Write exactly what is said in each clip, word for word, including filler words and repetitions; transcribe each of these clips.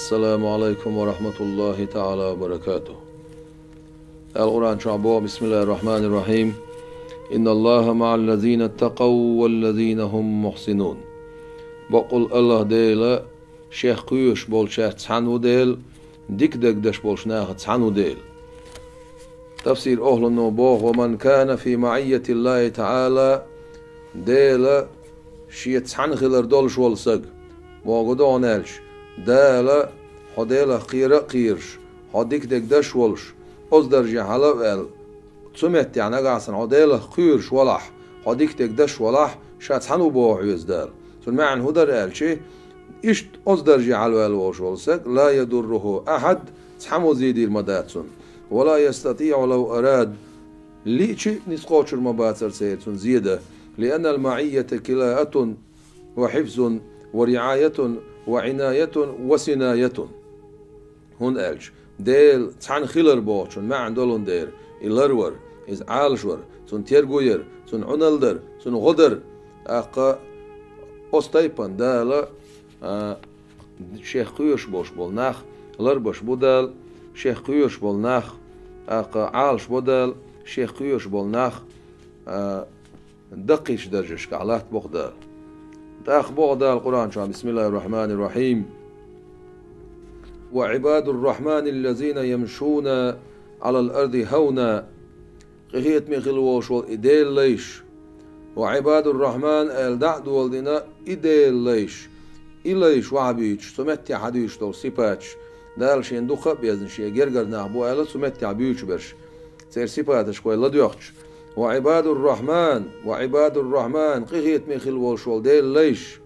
السلام عليكم ورحمة الله تعالى وبركاته. Ала Къуръан чохь боху: بسم الله الرحمن الرحيم. إن الله مع الذين اتقوا والذين هم محسنون. Баккъал АллахӀ Дела Шех кхоьруш болчаьрца цхьаьна ву Дела, дика дагадеш болчу нахаца цхьаьна ву Дела. Тафсир охьлуно боху: ومن كان في معية الله تعالى, Дела Шеца цхьаьна хилар долуш волу саг, боху догӀун аьлча, Дала хьо Делах кхера а кхоьруш, хьо дика дагадеш волуш, оцу дарже хьала а ваьлла, цу меттехь нагахь санна хьо Делах кхоьруш валахь, хьо дика дагадеш валахь, ша цхьаьна ву боху хьоьца Дала. Цуьнан маьӀна хӀун дара аьлча, иштта оцу дарже хьалаваьлла волуш волу саг, لا يضره أحد, цхьаммо зен дийр ма дац цунна. ولا يستطيع لو أراد, лиъча а ницкъ кхочур ма бацара церан цунна зен дан. لأن المعية كلاءة وحفظ ورعاية وعناية وصناية. ХӀунда аьлча Дела цхьаьна хилар бохучун маьӀна долун дера, и ларвар, иза Ӏалашвар, цунна терго яр, цунна Ӏуналла дар, цунна гӀо дар. ТӀаккха оцу тайпана Дала, а, Шех кхоьруш болуш болу нах ларбеш бу Дала, Шех кхоьруш болу нах, тӀаккха Ӏалашбо Дала, Шех кхоьруш болу нах, а, даккхийчу даржашкахь латтабо-кх Дала. ТӀаккха боху Дала Къуръан чохь: بسم الله الرحمن الرحيم. وعباد الرحمن الذين يمشون على الأرض هونا. Къинхетаме хилла волуш волу и Делан лайш. وعباد الرحمن аьлла дӀа а доладина и Делан лайш. И лайш вахьа буьйцуш, цу меттехь хьадуьйцуш долу сипаташ, Дала шена дукха а безна, шен гергара нах бу аьлла, цу меттехь буьйцуш берш. Церан сипаташ вай ладоьгӀча. وعباد الرحمن، وعباد الرحمن, къинхетаме хилла волуш волу Делан лайш.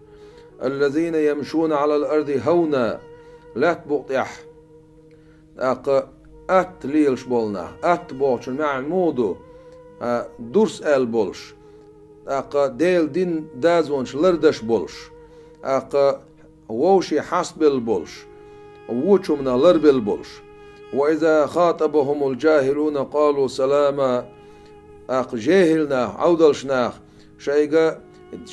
الذين يمشون على الأرض هونا, лаьтта букъа тӀехь. ТӀаккха атта лелаш болу нах. Атта бохучун маьӀна муха ду? А, дурс аьлла болуш. ТӀаккха Делан дин дазонаш лардеш болуш. ТӀаккха вовшийн хьастабелла болуш, вочу хӀуманах ларбелла болуш. وإذا خاطبهم الجاهلون قالوا سلاما. ТӀаккха жехӀил нах, Ӏовдалш нах, шайга,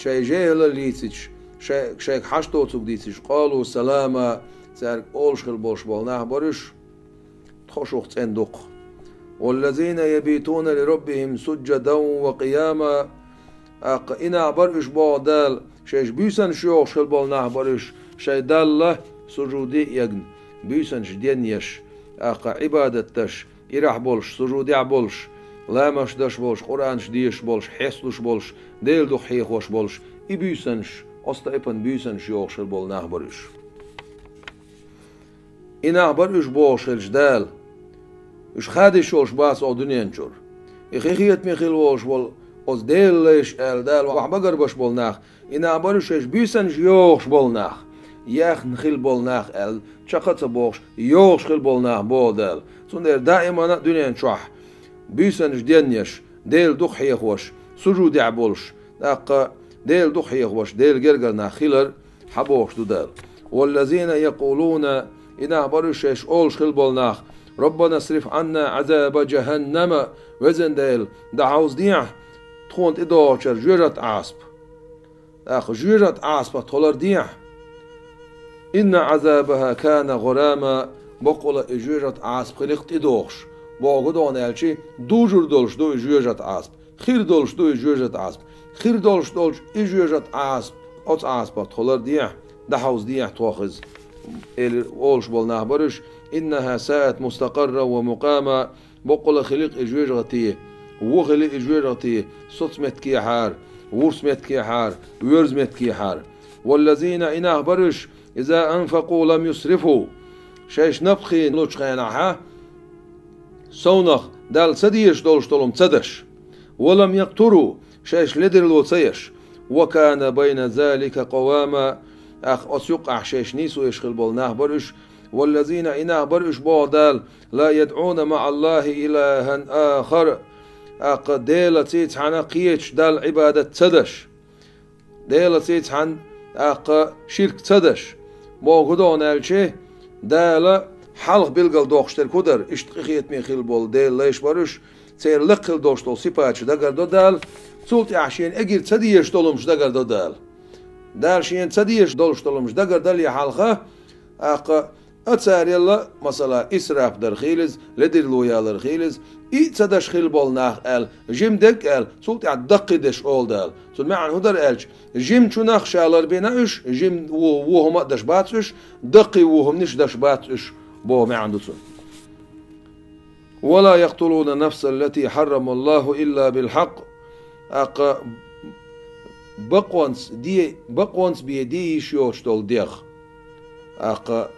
шайн жехӀилалла йийцича, шай-, шайга хьашт доцург дийцича, قالوا سلاما, цаьрга олуш хилла болуш болу нах бара уьш, тхо шух цӀена ду-кх. والذين يبيتون لربهم سجدا وقياما. ТӀаккха и нах бара уьш боху Дала, шайша буьйсанаш йохуш хилла болу нах бара уьш, шайн Далла сужуде а егна, буьйсанаш денъеш, тӀаккха Ӏибадат деш, ирахь болуш, сужудехь болуш, ламазаш деш болуш, Къуръанаш дешаш болуш, хьесталуш болуш, Делан дукха хьехош болуш, и буьйсанаш, оцу тайпана буьйсанаш йохуш хилла болу нах бара уьш. И нах бара уьш бохуш хилча Дала, уьш хадийш йолуш бац оха дуьнен чуьра. И къинхетаме хилла волуш волу оцу Делан лайш аьлла Дала вахьа багарбеш болу нах, и нах бара уьш шайша буьйсанаш йохуш болу нах, яхна хилла болу нах аьлла, чекх а ца бохуш, йохуш хилла болу нах боху Дала. Цундела даимана а дуьнен чохь буьйсанаш денъеш, Делан дукха хьехош, сужудехь болуш, тӀаккха Делан дукха хьехош, Делан гергара нах хилар хьан бохуш ду Дала. والذين يقولون, и нах бара уьш шайша олуш хилла болу нах: ربنا اصرف عنا عذاب جهنم, везан Дела, дӀахьовзадехьа тхуна тӀедогӀучара жоьжахатин Ӏазап. ТӀаккха жоьжахатин Ӏазапах тхо лардехьа. إن عذابها كان غراما, баккъала и жоьжахатин Ӏазап хили-кх тӀедогӀуш. Боху хӀун ду аьлча, дужур долуш ду и жоьжахатин Ӏазап. Хир долуш ду и жоьжахатин Ӏазап. Хир долуш долчу и жоьжахатин Ӏазап, оцу Ӏазапах тхо лардехьа, дӀахьовзадехьа тхох иза, элира олуш болу нах бара уьш: إنها ساءت مستقرا ومقاما, баккъала хили-кх и жоьжахати, вон хили и жоьжахати, соцу меттигехьара, вурс меттигехьара, оьрзу меттигехьара. والذين, и нах бара уьш, إذا أنفقوا لم يسرفوا, шайша напха хиъна лучу хенахь, совнах Далла ца дезаш долуш долу хӀума ца деш, ولم يقتروا, шайша ледарло ца еш, وكان بين ذلك قواما, тӀаккха оцу юккъехь шайша нийсо еш хилла болу нах бара уьш. والذين, и нах бара уьш боху Дала, لا يدعون مع الله إلها آخر, тӀаккха Делаца цхьаьна кхечу Далла Ӏибадат ца деш. Делаца цхьаьна тӀаккха ширк ца деш. Боху хӀун ду аьлча, Дала хьалха билгалдоккхуш дерг хӀун дара, иштта къинхетаме хилла болу Делан лайш бара уьш, церан лакхахь долуш долу сипаташ дагардо Дала, цул тӀаьхьа шена эгира ца дезаш долу хӀумаш дагардо Дала. Дала шена ца дезаш долуш долу хӀумаш дагардале хьалха, тӀаккха А царел, масала, исраф дар хилиза, ледарло ялар хилиза, и ца даш хила бола нах аьлла, жима дерг аьлла, цул тӀаьхьа даккхий деш ола Дала. Цун маьӀна хӀун дара аьлча, жимачунах ша ларбина уьш, жима во, во хӀума а даш бац уьш, даккхий во хӀуманаш даш бац уьш, боху маьӀна ду цун. ولا يقتلون النفس التي حرم الله إلا بالحق. ТӀаккха бакъонца де, бакъонца бе де йиш йоцуш долу дегӀ. ТӀаккха,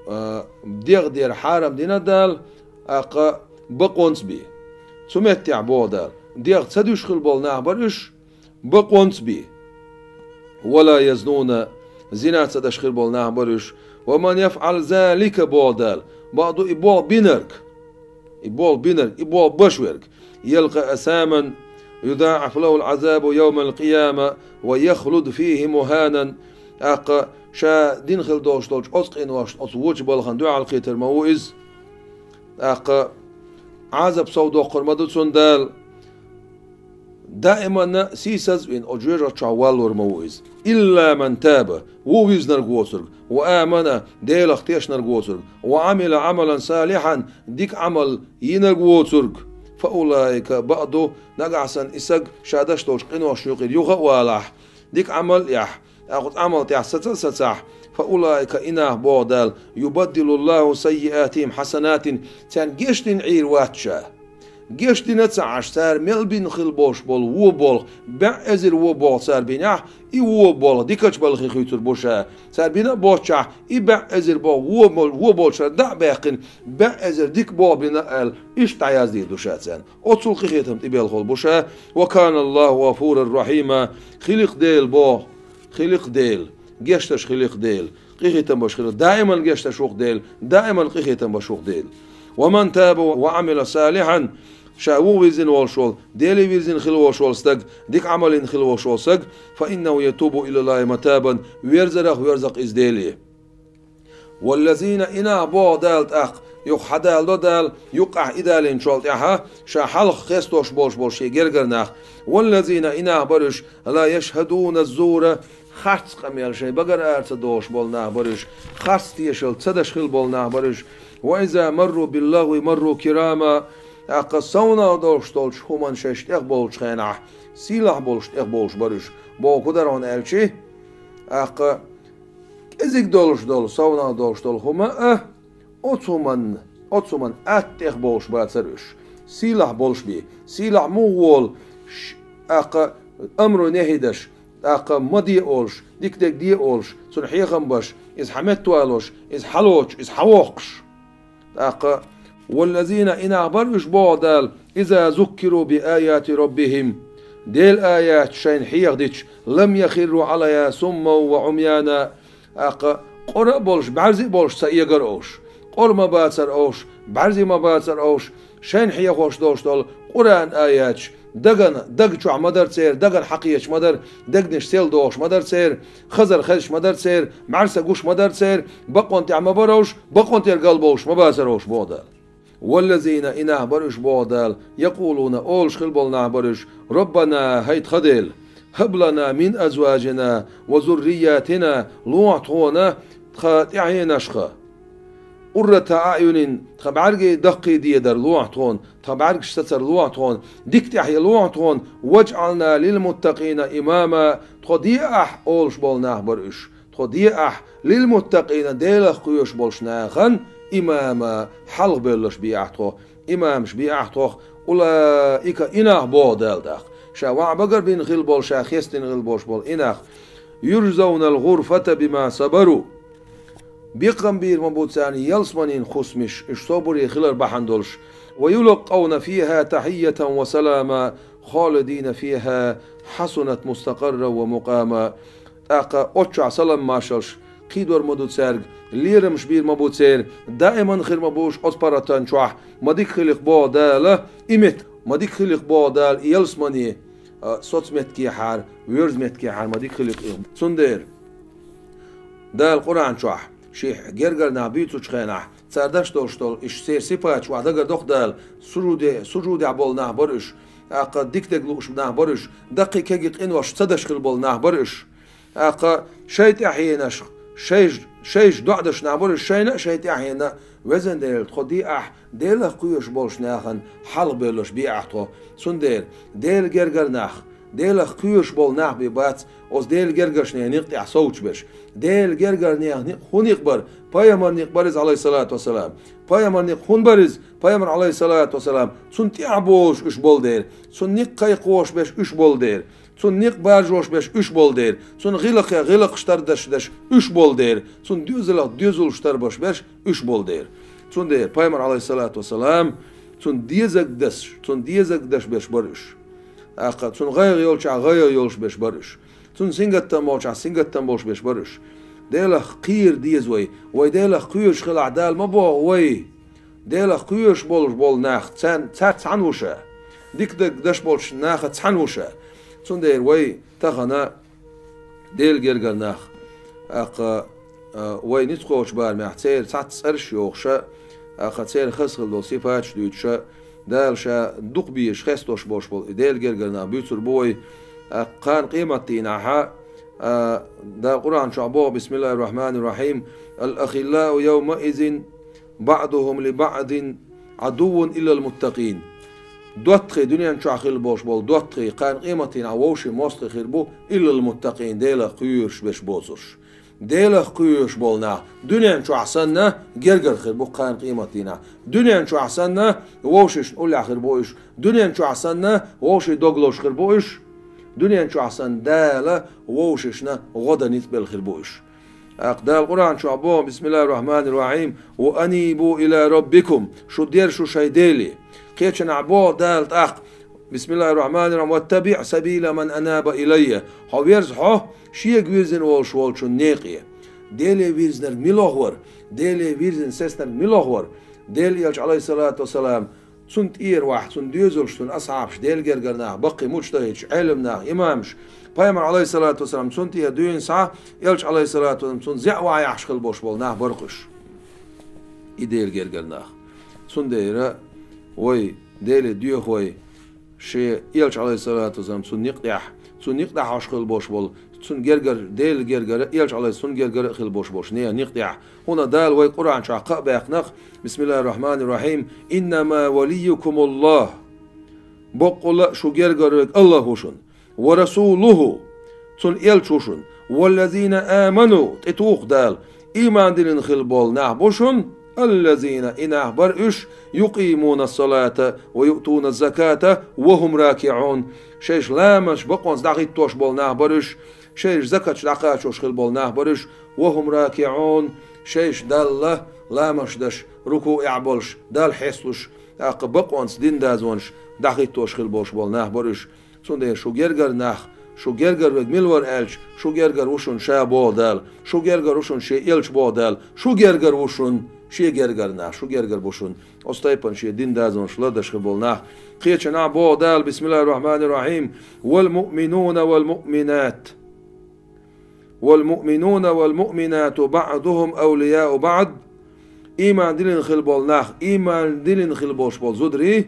а, дегӀ дера хьарам дина Дала, тӀаккха бакъонца бе. Цу меттехь боху Дала, дегӀ ца дуьсуш хила болу нах бара уьш, бакъонца бе. ولا يزنون, зина ца даш хир болу нах бара уьш. ومن يفعل ذلك, боху Дала, бакъду и болх бинарг, и болх бинарг, и болх баш верг, يلق أثاما يضاعف له العذاب يوم القيامة ويخلد فيه مهانا. ТӀаккха ша дина хила долуш долчу оцу къиношна, оцу вочу балхана дуьхьал кхетар ма ву иза. ТӀаккха Ӏазап сов доккхур ма ду цунна Дала. Даиманна сийсаз а вина, оцу жоьжахати чохь валлур ма ву иза. إلا من تاب, ву визнарг воцург, وآمن, Делах тешнарг воцург, وعمل عملا صالحا, дика Ӏамал йинарг воцург, فأولئك, бакъду, нагахь санна и саг ша даш долчу къиношна юкъара юха а валахь, дика Ӏамал а яхь, тӀаккха оцу Ӏамал тӀехь саца а сацахь, فأولئك, и нах боху Дала, يبدل الله سيئاتهم حسنات, царна гечдина Ӏийр вац ша. Гечдина а ца Ӏаш, цара мел бина хила болуш болу вон болх, бӀе эзар вон болх цара бинехь, и вон болх дикачу балхе хуьйцур бу ша. Цара бина а боццушехь, и бӀе эзар болх вон бол-, вон болчара дӀа а баьккхина, бӀе эзар дика болх бина аьлла, иштта дӀаяздийр ду ша царна. Оццул къинхетам тӀебелхол бу ша. وكان الله غفورا رحيما. Хилира Дела боху, хилира Дела, гечдеш хилира Дела, къинхетам беш хилира, даиман гечдеш ву-кх Дела, даиман къинхетам беш ву-кх Дела. ومن تاب وعمل صالحا, ша ву вирзина волуш волу, Деле вирзина хила волуш волу стаг, дика Ӏамал йина хила волуш волу стаг, فإنه يتوب إلى الله متابا, верзарах верза-кх иза Деле. والذين, и нах боху Дала тӀаккха, юха хьадалдо Дала, юккъехь и далийначул тӀаьхьа, ша хьалха хестош болуш болу шен гергара нах. والذين, и нах бара уьш, لا يشهدون الزور, харц къамел шайн багара ара ца дохуш болу нах бара уьш, харц тешалла ца даш хила болу нах бара уьш. وإذا مروا باللغو مروا كراما, тӀаккха совнах долуш долчу хӀуманна шаьш тӀехбовлучу хенахь, сийлахь болуш тӀехбовлуш бара уьш. Боху хӀун дара хьуна аьлчи, тӀаккха кӀезиг долуш долу, совнах долуш долу хӀума а, оцу хӀуманна, оцу хӀуманна атта тӀехбовлуш бацара уьш. Сийлахь болуш бен, сийлахь муха волу, ш-, тӀаккха амру нехьи даш, тӀаккха ма де олуш, дика дерг де олуш, цунна хьехам беш, иза хьаметтавалош, иза хьалоцуш, иза хьавоккхуш. ТӀаккха, والذين, и нах бара уьш боху Дала, إذا ذكروا بآيات ربهم, Делан аяташ шайна хьехадича, لم يخروا عليها صما وعميانا, тӀаккха къора а болуш, бӀаьрзе а болуш ца эгара уьш. Къора ма бацара уьш, бӀаьрзе ма бацара уьш, шайна хьехош долуш долу Къуръан аяташ, дагана, даг чохь ма дара церан, дагана хьакхеташ ма дара, дегнаш сел дохуш ма дара церан, хазар хезаш ма дара церан, маьрса гуш ма дара церан, бакъонан тӀехь ма бара уьш, бакъонан тӀера галбовлуш ма бацара уьш боху Дала. والذين, и нах бара уьш боху Дала, يقولون, олуш хила болу нах бара уьш, ربنا, хӀай тхан Дела, هب لنا من أزواجنا وذرياتنا, лохьа тхуна тхан тӀаьхьенашха, قرة أعين, тхан бӀаьргийн даккхий дедар лохьа тхуна, тхан бӀаьргаш сацар лохьа тхуна, дика тӀаьхье лохьа тхуна, واجعلنا للمتقين إماما, тхо де ахь олуш болу нах бара уьш. Тхо де ахь, للمتقين, Делах кхоьруш болчу нахана, إماما, хьалха бевлларш бе ахь тхо, имамаш бе ахь тхох, أولئك, и нах боху Дала тӀаккха. Ша ваӀда багарбина хила болу, ша хестина хила болуш болу и нах. يجزون الغرفة بما صبروا. Бекхам бийр ма бу царна ялсаманин хӀусамаш, уьш собаре хилар бахьана долуш. ويلقون فيها تحية وسلاما خالدين فيها حسنت مستقرا ومقاما. ТӀаккха оцу чохь салам-маршаллаш кхийдор ма ду цаьрга, лерамаш бийр ма бу церан, даиман хир ма бу уьш оцу паргӀатан чохь, ма дика хили-кх боху Дала и меттиг, ма дика хили-кх боху Дала и ялсамане, а, соцу меттигехьара, воьрзу меттигехьара ма дика хили-кх и. Цундела Дала Къуръан чохь шен гергара нах буьйцучу хенахь, цара даш долуш долу, уьш церан сипаташ ваха дагар доху Дала, сужуде, сужудехь болу нах бара уьш, тӀаккха дика дерг лууш нах бара уьш, даккхий кегий къинош ца даш хила болу нах бара уьш. ТӀаккха шайн тӀаьхьенашха, шайш-, Шайша доӀа деш нах бара уьш, шайна а, шайн тӀаьхьенна а. Везан Дела, тхо дийцахь, Делах кхоьруш болчу нахана хьалха бевлларш бийцахь тхо. Цундела Делан гергара нах, Делах кхоьруш болу нах бен бац, оцу Делан гергарчу нехан некъа тӀехь совцуш берш. Делан гергарчу нехан некъ хӀун некъ бара? Пайхамаран некъ бара иза, Ӏалайхиссалату вассалам. Пайхамаран некъ хӀун бара иза? Пайхамар, Ӏалайхиссалату вассалам, цунна тӀаьхьа бовлуш уьш болу дела, цунна некъ кхайкхош берш уьш болу дела, цунна некъ баржош берш уьш болу дела, цунна гӀиллакхе гӀиллакхаш тардеш дерш уьш болу дела, цунна доьзалах доьзалш тарбеш берш уьш болу дела. Цундела Пайхамар, Ӏалайхиссалату вассалам, цунна дезаг деш, цунна дезаг деш берш бара уьш. ТӀаккха цунна гӀайгӀа йолчохь гӀайгӀа йолуш берш бара уьш. Цунна сингаттам болчохь сингаттам болуш берш бара уьш. Делах кхера деза вай. Вай Делах кхоьруш хилахь, Дала ма боху вай. Делах кхоьруш болуш болу нах, царна, цаьрца цхьаьна ву ша. Дика даг деш болчу нахаца цхьаьна ву ша. Цундела вай тахана Делан гергара нах, тӀаккха, а, вай ницкъ кхочу барамехь церан цхьацца цӀераш а йохуш, тӀаккха церан хаза хила долу сипаташ а дуьйцуш, Дала ша дукха безаш, хестош болуш болу и Делан гергара нах буьйцур бу вай. ТӀаккха кхана къематдийнахь, а, Дала Къуръан чохь боху: «Бисмиллахир-рахманир-рахим. Ал-ахиллау явмаизин баъдухум ли баъдин Ӏадуввун иллал муттакъин». ДоттагӀий, дуьнен чохь хилла болуш болу доттагӀий, кхана къематдийнахь вовшийн мостагӀий хир бу, иллал муттакъин, Делах кхоьруш берш боцурш. Делах кхоьруш болу нах дуьнен чохь санна гергара хир бу кхана къематдийнахь. Дуьнен чохь санна вовшашна уллехь хир бу уьш. Дуьнен чохь санна вовшийн дог лозуш хир бу уьш. Дуьнен чохь санна Дала вовшашна гӀо дан ницкъ белла хир бу уьш. ТӀаккха Дала Къуръан чохь боху: «Бисмиллахир-рахманир-рахим. Ва анибу ила раббикум». Шу дерза шу шайн Деле. Кхечанхьа боху Дала тӀаккха: «Бисмиллахир-рахманир-рахим. Ваттаби' сабила ман анаба илайя». Хьо верза хьо Шега вирзина волуш волчун некъе. Деле вирзинарг мила вара? Деле вирзина сецнарг мила вара? Делан элча, Ӏалайхиссалату вассалам, цунна тӀера вахь, цунна доьзалш, цунна асхьабаш, Делан гергара нах, баккхий муджтахӀидаш, Ӏелам нах, имамаш, Пайхамар, Ӏалайхиссалату вассалам, цунна тӀера дуьйна схьа, элча, Ӏалайхиссалату вассалам, цунна зӀе вахь яхьаш хила болуш болу нах бара-кх уьш. И Делан гергара нах. Цундела вай Деле доьху вай, шен элча, Ӏалайхиссалату вассалам, цунна некъа тӀехь, цунна некъа тӀехь Ӏаш хила болуш болу, цунна гергара, Делан гергара, элча, Ӏалайхи-, цунна гергара а хила болуш болуш нехан некъа тӀехь. ХӀунда Дала вай Къуръан чохь кхаъ баьккхина-кх: «Бисмиллахир-рахманир-рахим. Иннама валиййукумуллах». Баккъалла а шу гергара верг АллахӀ ву шуна. «Ва расулуху», цуьнан элча ву шуна. «Валлазина аману», тӀетуху Дала, иман диллина хила болу нах бу шуна, «аллазина», и нах бара уьш, «юкъимуна ссалата ва юътуна ззаката ва хӀум ракиӀун», шайша ламазаш бакъонца дӀахӀиттош болу нах бара уьш, шайша закаташ дӀакхачош хила болу нах бара уьш, «ва хӀум ракиӀун», шайша Далла ламазаш деш, рукуӀехь болуш, Далла хьесталуш, тӀаккха бакъонца дин дазонаш дӀахӀиттош хила болуш болу нах бара уьш. Цундела шу гергара нах, шу гергара верг мила вара аьлча, шу гергара ву шуна ша боху Дала, шу гергара ву шуна шен элча боху Дала, шу гергара ву шуна шен гергара нах, шу гергара бу шуна. Оцу тайпана шен дин дазонаш лардеш хир болу нах. Кхечанхьа боху Дала: «Бисмиллахир-рахманир-рахим. Вал муъминуна вал муъминат. Вал муъминуна вал муъминату баъдухум авлияу баъд». Иман диллина хила болу нах, иман диллина хила болуш болу зударий,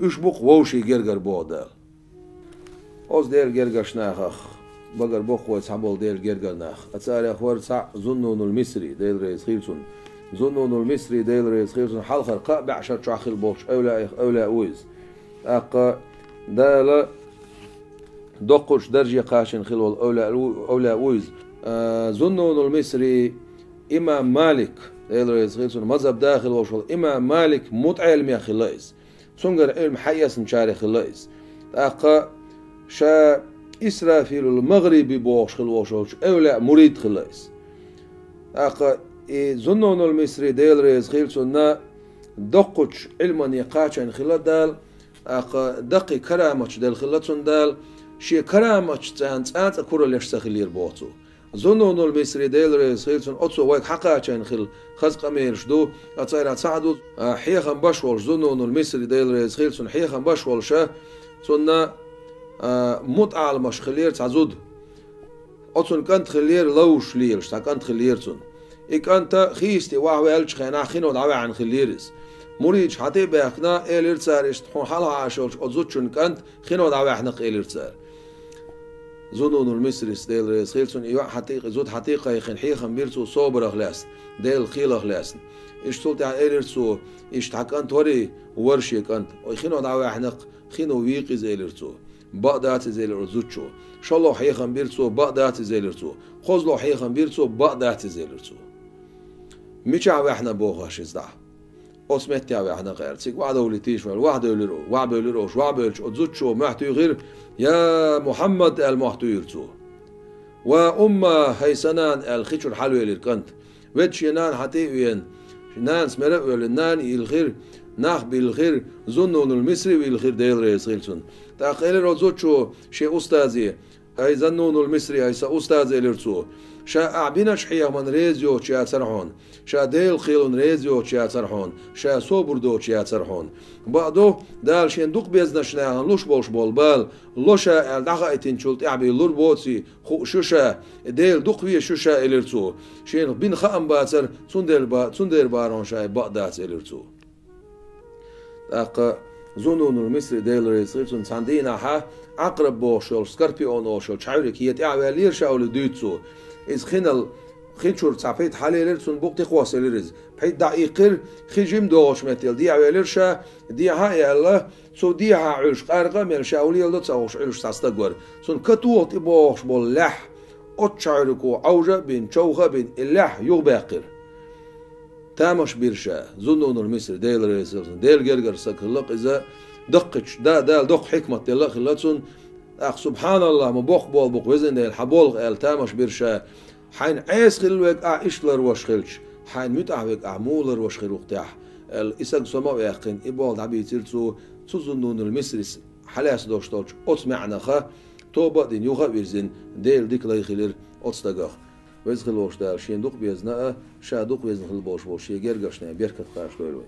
уьш бу-кх вовшийн гергара боху Дала. Оцу Делан гергарчу нахах багара боккхой цхьаболу Делан гергара нах. Ткъа царех вара цхьаъ Зуннунул Мисри, Дела реза хила цунна. Зуннунул Мисри, Дела реза хила цунна, хьалхара кхаа бӀешар чохь хила болчу эвлаэх эвлаъ ву иза. ТӀаккха Дала доккхачу дарже кхачийна хила волу эвлаъ ву, эвлаъ ву иза. А, Зуннунул Мисри, имам Малик, Дела реза хила цунна, мазхӀаб да хила волуш волу имам Малик мутаӀеламех хилла иза. Цуьнгара Ӏилма хьаэцначарех хилла иза. ТӀаккха ша Исрафилул МагӀриби бохуш хила волуш волчу эвлаъ мурид хилла иза. ТӀаккха и Зуннунул Мисри, Дела реза хила цунна, доккхачу Ӏилмане кхачийна хилла Дала, тӀаккха даккхий караматаш делла хилла цунна Дала, шен караматашца цхьаьна цкъа а кураллеш ца хиллера боху цо. Зуннунул Мисри, Дела реза хила цунна, оцо вайга хьакхачийна хилла хаза къамелаш ду, ткъа царах цхьаъ ду, а, хьехам беш волуш, Зуннунул Мисри, Дела реза хила цунна, хьехам беш волуша, цунна, а, мутаӀаламаш хиллера цхьа зуда. Оцунна кӀант хиллера, ловзуш лелаш цхьа кӀант хиллера цунна. И кӀант хийсте ваха ваьллачу хенахь хино дӀаваьхьна хиллера иза. Муридаш хьа тӀе а баьхкина, элира цара иштта: «Хьуна хьалха Ӏаш йолчу оцу зудчун кӀант хино дӀаваьхьна-кх», элира цара. Зуннунул Мисрис, Дела реза хила цунна, и йоӀ хьатӀе а, и зуда хьатӀе а кхайкхина, хьехам бира цо собарах лаьцна, Делан кхелах лаьцна. Иштта цул тӀаьхьа элира цо: «Иштта хьан кӀант варий, вара шен кӀант. Ой, хино дӀаваьхьнакх, хино вийкъа иза», — элира цо. «Бакъ дац иза», — элира оцу зудчо. ШоллагӀа хьехам бира цо: «Бакъ дац иза», — элира цо. КхозлагӀа хьехам бира цо: «Бакъ дац иза», — элира цо. «Мичахь ваьхьна боху аш иза дӀа?» «Оцу меттехь ваьхьна-кх», — аьлла. Цига вахьа довлийта йиш йолу, вахьа девлира, вахьа бевлира уьш. Вахьа бевлча, оцу зудчо мохь туьйхира: «Я Мухьаммад», — аьлла, мохь туьйхира цо. «Ва умма, хӀай сан нана», — аьлла, хи чуьра хьалавелира кӀант. Ведда шен нана хьатӀе а веана, нанас мера а воьллина, нана а йилхира, нах а биллхира, Зуннунул Мисри а вилхира, Дела реза хила цунна. ТӀаккха элира оцу зудчо шен устазе: «ХӀай Зуннунул Мисри, хӀай сан устаз», — элира цо, — «ша ахь биначу хьехамна реза йоцуш яцара хьуна, ша Делан кхелана реза йоцуш яцара хьуна, ша собар доцуш яцара хьуна. Бакъду, Дала шена дукха безначу нахана луш болуш болу бала ло ша аьлла дӀахаийтинчул тӀаьхьа бен лур боций, хууш ю ша, Дела дукха везаш ю ша», — элира цо. Шена бина хаам бацара, цундела ба-, цундела бахара хьуна ша и бакъ дац, элира цо. ТӀаккха Зуннунул Мисри, Дела реза хила цунна, цхьана дийнахьа Ӏакъраб бохуш йолу, скорпион олуш йолу чхьаьвриг хье тӀехь а ваьллера ша олий дуьйцу цо. Иза хинал хи чуьра цхьа пхийтта хьалаелира, цунна букъ тӀекхосса элира иза. Пхийтта дӀа а иккхира, хи жима догӀучу меттел дехьа велира ша, дехьа а яьлла, цу дехьа Ӏуьллуш къаркъа а мелла, ша хӀун леладо ца хууш Ӏуьллуш цхьа стаг вара. Цунна катоха тӀе богӀуш болу лаьхьа оцу чхьаьвриго Ӏовжа а бина, човха а бина, и лаьхьа юхабаьккхира. Тамаш бира ша, Зуннунул Мисри, Дела реза хила цунна, Делан гергара стаг хилла-кх иза, даккхийчу, да, Дала доккха хьикмат делла а хилла цунна. ТӀаккха: «СубхьаналлахӀ, ма боккха болу бу-кх, везан Дела, хьан болх», — аьлла, тамаш бира ша. «Хьайна Ӏеса хилла верг ахь иштта ларвеш хилча, хьайна муьтӀахь верг ахь муха ларвеш хир ву-кх тӀехь», — аьлла, и стаг сома а ваьккхина, и болх дӀабийцира цо, цу Зуннунул Мисрис хьалаьцна долуш долчу оцу маьӀнаха, тоба а дина, юха а вирзина, Делан дика лай хилира оцу стагах. Веза хила волуш Дала шена дукха безна а, ша дукха везна хила болуш волу шен гергарчу нахана беркат кхачадойла вай.